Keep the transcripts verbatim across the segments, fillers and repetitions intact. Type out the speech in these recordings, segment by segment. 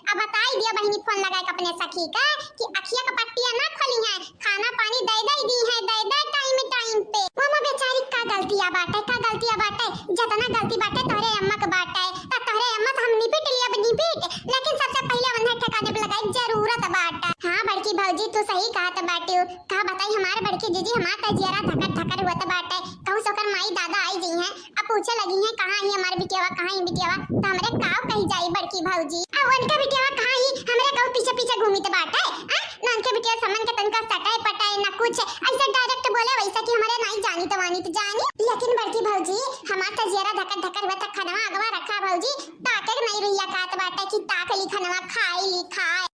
अब बताई दियो बहिनी फोन लगाए के अपने सखी का कि अखिया का पट्टिया ना खोली है, खाना पानी दे दे दी है, दे दे टाइम टाइम पे। वो माँ बेचारी का गलतिया बाटे, का गलतिया बाटे, जतना गलती बाटे तोहरे अम्मा के बाटे, त तोहरे अम्मा से हम निपट ली अब निपट, लेकिन सबसे पहिले उन्हें ठिकाने पे लगाई जरूरत बाटे। हाँ बड़की भौजी तू सही कहत बाटियो, का बताई हमार बड़की जीजी हमार त जियरा धकर धकर होत बाटे, कहूँ से ओकर माई दादा आई जइहैं, अब पूछे लगिहैं कहाँ ही हमार बिटियावा, कहाँ ही बिटियावा, त हमरे काव कही जाई बड़की भौजी। अब उनके बिटियावा कहाँ ही हमरे कहूँ पीछे पीछे घूमित बाटे, आ? ना उनके बिटिया समन के तनका सटाए पटाए ना कुछ, ऐसे डायरेक्ट बोले वैसा कि हमरे नाई जानी त वानी त जानी। लेकिन बड़की भौजी हमार त जियरा धकर धकर हुआ त खनवा अगवा रखा भौजी, ताके के नहीं रहिया कहत बाटे कि ताक ली खनवा खाई ली खाए।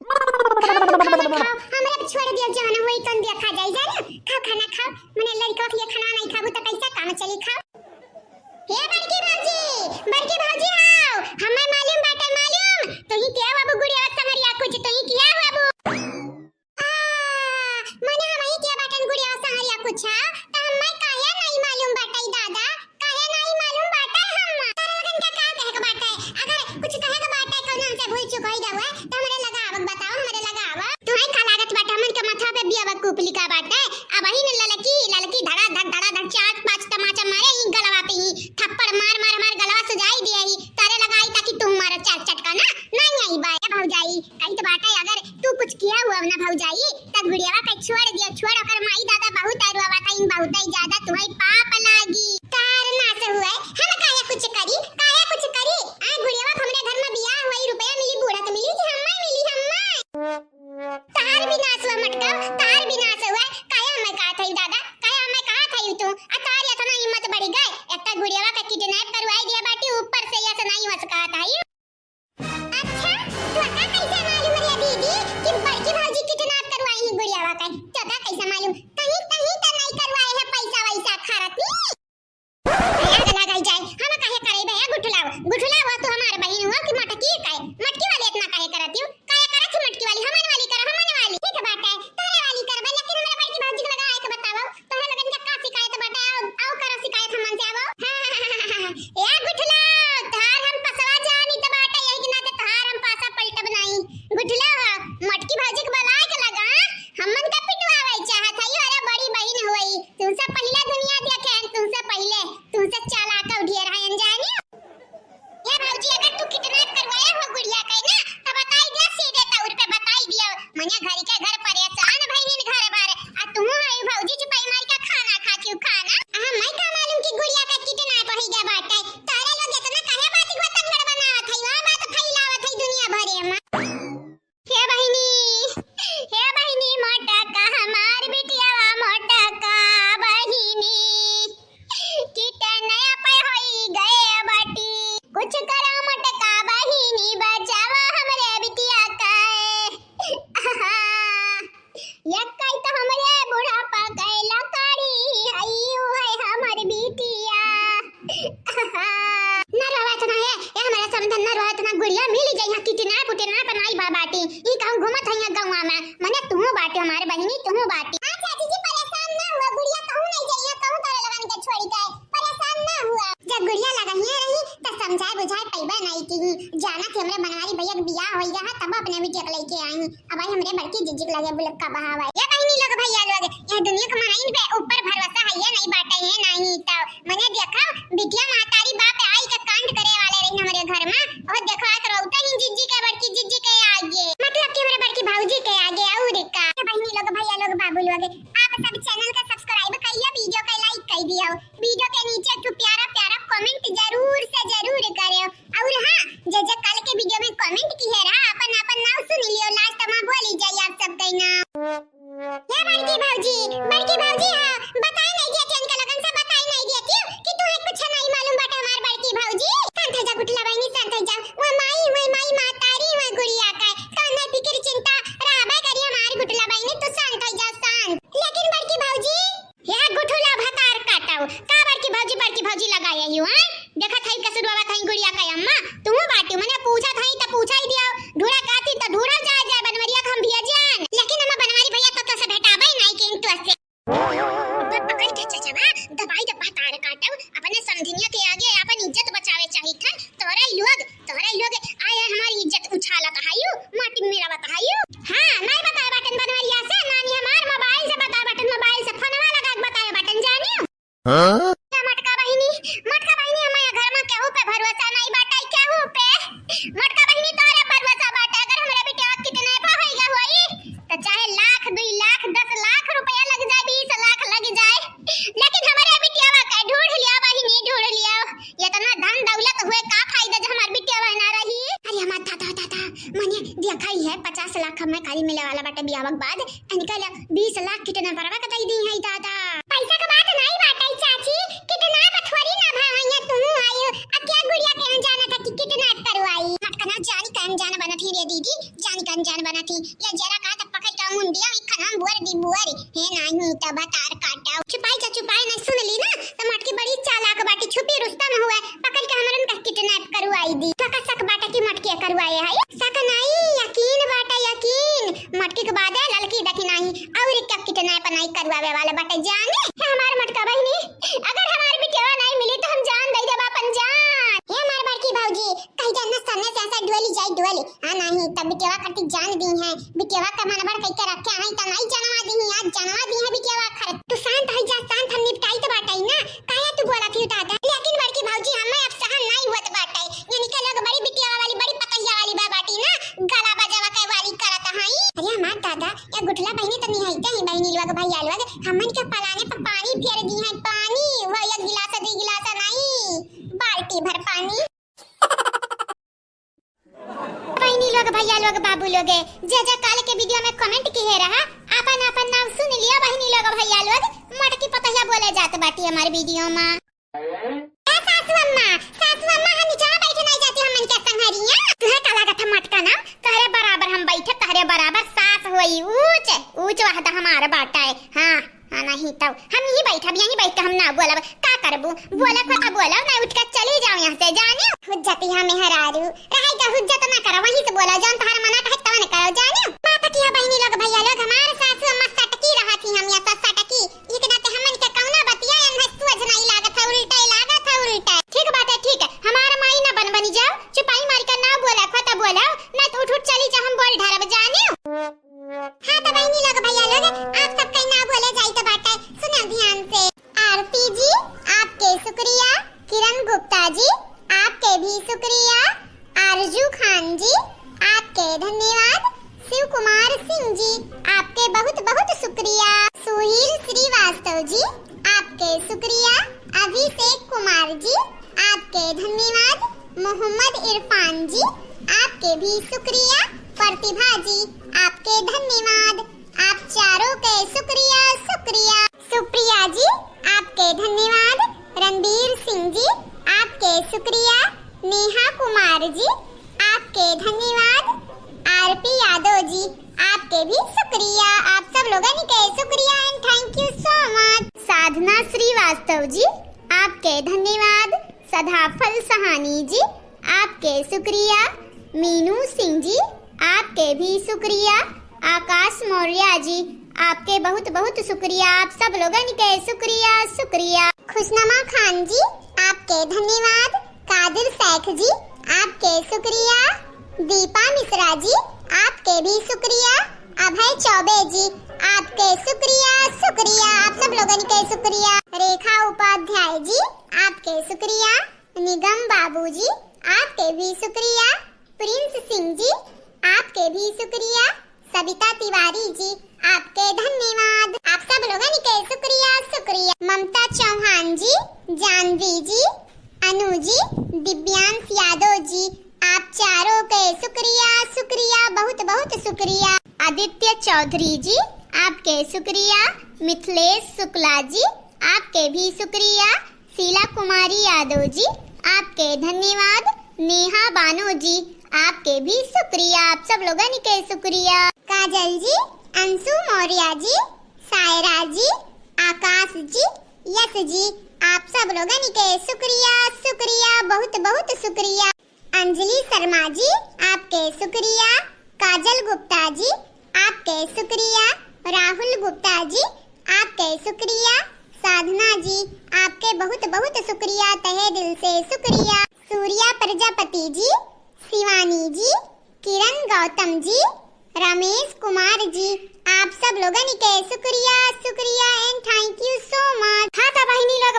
खाओ, खाओ, खाओ, हमरा छोड़ दियो, जौन होई तौन देखा जाई, जानो? खाओ, खाना खाओ, मने लड़कवा के लिए खाना नहीं खाबू तो कैसे काम चली? खाओ। हे बड़की भौजी, बड़की भौजी आओ, हमें मालूम बाटे, मालूम, तुही किया बाबू गुड़िया संगरिया कुछ, तुही किया बाबू। आ, मने हमही किया बाटन गुड़िया संगरिया कुछ, तो हमें काहे नहीं मालूम बाटे दादा? काहे नाई मालूम बाटे हम? तोरा लोगन के का कहे के बाटे? अगर कुछ कहे के बाटे, कौनो हमसे भूल चूक होई गए, तो हमरे लगा आवक बताओ, हमरे लगा आवक। तुम्हें का लागत बाटे, हमन के माथा पे बिया वकूफ लिखा बाटे? अब ही न ललकी, ललकी धड़ा धड़, धड़ा धड़, चार पाँच तमाचा मारे ही गलवा पे ही, थप्पड़ मार मार हमार गलवा सुजाई दिया ही, तारे लगाई ताकि तू मारे चार चटका ना, नहीं आई बाय भौजाई। कही तो बाटे, अगर तू कुछ किया हुआ ना भौजाई, तब गुड़ियावा के छोड़ दियो, छोड़, ओकर माई दादा बहुत रोवा था, इन बहुत ही ज्यादा तुम्हें पाप लागी। तार नास हुआ, हम काहे कुछ करी, काहे कुछ करी? आ गुड़ियावा, हमरे घर में बियाह हुआ, ई रुपया मिली, बूढ़ा के मिली कि हम्मा मिली, हम्मा? तार भी नास हुआ मटका, तार भी नास हुआ, काहे हमें कहा था दादा, काहे हमें कहा था तू? आ तार इतना हिम्मत बढ़ी गए, एक तो गुड़ियावा का किडनैप करवाई दिया बाटी, ऊपर से ऐसा नहीं हो सका था। अच्छा, तोका कैसे मालूम रे दीदी कि बड़की भौजी किडनैप करवाई है गुड़ियावा का? तोका कैसे मालूम? कहीं, कहीं तो नहीं करवाए है पैसा वैसा खरत नी? आग लगा जाए, हम काहे करे बे, गुठलाओ, गुठलाओ, तू हमार बहिन हो कि मटकी का? मटकी वाली इतना काहे करत हो? काहे करत हो मटकी वाली? हमन वाली कर, हमन वाली। ठीक बात है, तोरे वाली करबे, लेकिन हमरा बड़की भौजी के लगा आए के बताओ। तोहरे लोगन के का शिकायत बाटे? आओ, आओ करो शिकायत हमन से, आओ। ए गुठला, तोहार हम पसवा जानी त बाटे, यही के नाते तोहार हम पासा पलटब नाई। गुठला, मटकी भौजी के बलाए के लगा, हमन का पिटवावे चाहत हई? अरे बड़ी बहिन हुई, तुमसे पहिले दुनिया देखे हैं, तुमसे पहिले, तुमसे चालाक और ढेर है अनजानी। ए भौजी, अगर तू किडनैप करवाया हो गुड़िया के ना, तो बताई दिया सीधे तौर पे, बताई दिया। मने घर के घर परेशान भइनिन घर भर, आ तू है भौजी चुपाई मार के खाना खाती हो खाना। आ हमें का मालूम कि गुड़िया का किडनैप हो गया बाटे। तारे लोग इतना काहे बात को तंगड़ बनावत है, वह बात फैलावत है दुनिया भरे में। हे बहिनी, हे बहिनी मोटका, हमार बिटियावा मोटका बहिनी, किटने पे होई गए बाटी। कुछ करा मोटका बहिनी, बचावा हमरे बिटिया का। ये कई तो हमरे बुढ़ापा के लकड़ी हई, ऊ है हमर बिटिया। ना रोवा इतना है, ए हमारा समधन ना रोवा इतना, गुड़िया मिली जाई, यहाँ किडनैप उडनैप नाई बा बाटी, ई कहूँ घूमत है यहाँ गौवा में, मने तू बाटी हमारे बहिनी, तू बाटी। हाँ चाची जी, परेशान ना हुआ, गुड़िया कहूँ नहीं जाई, यहाँ कहूँ तोरे लोगन के छोड़ी के, परेशान ना हुआ। जब गुड़िया लगा हियाँ रही, त समझाए बुझाए पैबे नहीं की, जाना थी हमरे बनवारी भैया के बियाह होई रहा, तब अपने बिटिया के लेके आई। अब आई हमरे बड़की जीजी के लगे बुलक्का बहावा। ये बहिनी लोग, भैया लोग, ये दुनिया के मनइन पे ऊपर भरोसा है ये नहीं बाटे है नहीं तो। मने देखो, बिटिया महतारी बाप आई के कांड करे वाले रही हमरे घर में। और देखो, आज रोता ही जीजी के, बड़की जीजी के आगे, मतलब कि हमरे बड़की भौजी के आगे। और का? ये बहिनी लोग, भैया लोग, बाबू लोग, आप सब चैनल का सब्सक्राइब करिए, वीडियो का लाइक कर दियो, वीडियो के नीचे एक ठो प्यारा प्यारा कमेंट जरूर से जरूर करियो। और हाँ, जे जे कल के वीडियो में कमेंट किहे रहा, अपन अपन नाम सुन लियो, लास्ट में बोली जाई आप सब कहीं ना। हे बड़की भौजी, बड़की भौजी, हाँ, बताई नहीं दिया थी उनके लगन से, बताई नहीं दिया थी कि तू है कुछ नहीं मालूम बाटे हमार बड़की भौजी। शांत हो जा गुठला बहिनी, शांत हो जा। वो माई, वो माई महतारी, वो गुड़िया का, तो ना फिक्र चिंता रहबे करी हमार गुठला बहिनी, तू शांत हो जा, शांत। लेकिन बड़की भौजी, या गुठुला भतार काटाऊ, का बड़की भौजी, बड़की भौजी लगाए यू, हैं? देखत हई कसुरवा बात हई गुड़िया का अम्मा, तू बाटी मने पूछत हई त पूछा ही दिया, ढूढ़ा काती त ढूढ़ा जाए जाए बनवरिया के हम भिया जान। लेकिन हम बनवारी भैया तो तोसे भेटाबे नहीं किन तोसे। हाँ? मोटका बहिनी, मोटका बहिनी, हमारे घर में केहू पे भरोसा नहीं बाटे, केहू पे। मोटका बहिनी, तोहरे भरोसा बाटे, अगर हमरे बिटिया किडनैप होइगा होई, तो चाहे लाख, दुई लाख, दस लाख रुपया लग जाए, बीस लाख लग जाए, लेकिन हमरे बिटिया के ढूंढ लिया बहिनी, ढूंढ लिया। इतना धन दौलत हुए का फायदा जब हमार बिटिया ना रही? अरे हमार दादा, दादा, मने देखा ही है, पचास लाख हमें खाली मिले वाला बाटे बियाह के बाद, इनका ले बीस लाख किडनैपरवा के दे दी है दादा। पैसा के बात नहीं बाटे चाची, किडनैप थोड़ी ना भा है, तू आई हो। अब क्या गुड़िया के जाना था कि किडनैप करवाई? मटका ना जानी कौन जान बनत ही रे दीदी, जानी कौन जान बनत ही। ये जरा कहा तो पकड़ के मुंडिया में खनाम बुअर दी बुअर। हे नाही तो बतार काटा। छुपाई जा, छुपाई नहीं सुन ली ना, तो मटकी बड़ी चालाक बाटी, छुपी रुस्तम हुए, पकड़ के हमरन का किडनैप करवाई दी। तो का शक बाटा की मटकी करवाए है? शक नहीं, यकीन बाटा, यकीन। मटकी के बाद है ललकी देखी नहीं, और क्या किडनैप नहीं करवावे वाला बाटे जाने। हे हमार मटका बहिनी, अगर हमार बिटिया नहीं मिली तो हम जान दे देब अपन जान। हे हमार बड़की भौजी, कही जान ना सामने से ऐसा डोली जाई डोली। हाँ नहीं, तब बिटिया खातिर जान दी है। बिटिया का मन बड़ कह के रखे हैं, तो नहीं जनवा दी है, आज जनवा दी है बिटिया खातिर। तू शांत हो जा, शांत, हम निपटाई तो बाटे ना। काहे तू बोला थी दादा? लेकिन बड़की भौजी, हमें अब सहन नहीं होत बाटे। यानी के लोग बड़ी बिटिया वाली, बड़ी पतैया वाली बा बाटी ना, गला बजावा के वाली करत हई। अरे हमार दादा, या गुठला बहिनी तो निहाइते ही बहिनी लोग, भैया लोग, हमन के पलाने पर पानी फेर दी है, पानी, वो एक गिलास, दो गिलास नहीं, बाल्टी भर पानी। बहिनी लोग, भैया लोग, बाबू लोग, जे जे काल के वीडियो में कमेंट किहे रहा, आपन आपन नाम सुन लिया बहिनी लोग, भैया लोग। मोटकी पतहिया बोले जात बाटी हमार वीडियो में। ए सासू अम्मा, सासू अम्मा, हम नीचे बैठे नहीं जाती, हमन के संघरिया। तुहे का लागत है मटका नाम? तहरे बराबर हम बैठे, तहरे बराबर सास होई ऊंच, ऊंच वहदा हमार बाटा है। हाँ, हाँ, नहीं तो हम यहीं बैठब, यहीं बैठ के हम ना बोलब। का करबू? बोले को तो बोलो, नहीं उठ के चली जाओ यहाँ से, जाने। हुज्जत यहाँ मेहरारू, रहे का हुज्जत ना करो, वहीं से बोलो, जौन तोहर मना कहे तवन करो, जाने। माफ किया बहिनी लोग, भैया लोग, हमार सासू अम्मा सटकी रहा थी, हम यहाँ से सटकी। एक नाते हमन के कौना बतिया एन्हे सोझ नहीं लागत है, उल्टे लागत है, उल्टे। ठीक बात है, ठीक है, हमार माई ना बन बनी जाओ, चुपाई मार के ना बोला, खोता बोला, ना तो उठ उठ चली जा, हम बोल ढरब जाने। हाँ तो बहिनी लोग, भैया लोग, आप सबके ना बोले जाई तो बाटे, सुनो ध्यान से। आरती जी, आपके शुक्रिया। किरण गुप्ता जी, आपके भी शुक्रिया। आरजू खान जी, आपके धन्यवाद। शिव कुमार सिंह जी, आपके बहुत बहुत शुक्रिया। सुहील श्रीवास्तव जी, आपके शुक्रिया। अभिषेक कुमार जी, आपके धन्यवाद। मोहम्मद इरफान जी, आपके भी शुक्रिया। प्रतिभा जी, आपके धन्यवाद। आप चारों के शुक्रिया, शुक्रिया। सुप्रिया जी, आपके धन्यवाद। रणबीर सिंह जी, आपके शुक्रिया। नेहा कुमार जी, आपके धन्यवाद। आरपी यादव जी, आपके भी शुक्रिया। आप सब लोगन के शुक्रिया and thank you so much। साधना श्रीवास्तव जी, आपके धन्यवाद। सदाफल सहानी जी, आपके शुक्रिया। मीनू सिंह जी, आपके भी शुक्रिया। आकाश मौर्य जी, आपके बहुत बहुत शुक्रिया। आप सब लोगन के शुक्रिया, शुक्रिया। खुशनमा खान जी, आपके धन्यवाद। कादिर शेख जी, आपके शुक्रिया। दीपा मिश्रा जी, आपके भी शुक्रिया। अभय चौबे जी, आपके शुक्रिया, शुक्रिया। आप सब लोगन के शुक्रिया। रेखा उपाध्याय जी, आपके शुक्रिया। निगम बाबू जी, आपके भी शुक्रिया। प्रिंस सिंह जी, आपके भी शुक्रिया। सबिता तिवारी जी, आपके धन्यवाद। आप सब लोगन के शुक्रिया, शुक्रिया। ममता चौहान जी, जानवी जी, अनु जी, दिव्यांश यादव जी, आप चारों के शुक्रिया, शुक्रिया, बहुत बहुत शुक्रिया। आदित्य चौधरी जी, आपके शुक्रिया। मिथिलेश शुक्ला जी, आपके भी शुक्रिया। शीला कुमारी यादव जी, आपके धन्यवाद। नेहा बानो जी, आपके भी शुक्रिया, आप सब लोगन के शुक्रिया। काजल जी, अंशु मौर्य जी, सायरा जी, आकाश जी, यश जी, आप सब लोगन के शुक्रिया, शुक्रिया, बहुत बहुत शुक्रिया। अंजलि शर्मा जी, आपके शुक्रिया। काजल गुप्ता जी, आपके शुक्रिया। राहुल गुप्ता जी, आपके शुक्रिया। साधना जी, आपके बहुत बहुत शुक्रिया, तहे दिल से शुक्रिया। सूर्या प्रजापति जी, शिवानी जी, किरण गौतम जी, रमेश कुमार जी, आप सब लोगन के शुक्रिया, शुक्रिया and thank you so much। हाँ तो बहिनी लोग,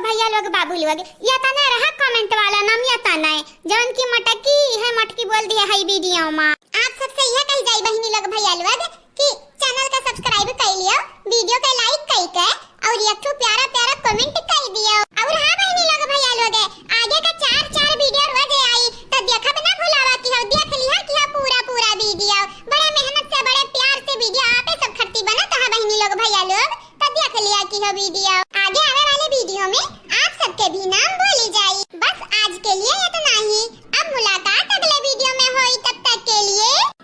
लोग, या तना रहा comment वाला नाम, या तना है, जवन की मटकी है, मटकी बोल दिया है video मा। आप सबसे यह कही जाई बहिनी लोग, भैया लोग, कि channel का subscribe कर लियो, video के like कई के, और एक ठो प्यारा प्यारा comment कई दियो। और हाँ बहिनी लोग, भैया लोग, आगे का चार चार video रोज आई, तो देखब ना भुलावा कि हो देख लिया कि हो पूरा पूरा video। बड़े मेहनत से, बड़े प्यार से video आपे सब खरती बनत है बहिनी लोग, भैया लोग, तो देख लिया कि हो video। आगे आवे वाले video में आप सबके भी नाम बोली जाई। बस आज के लिए इतना ही, अब मुलाकात अगले video में होई, तब तक के लिए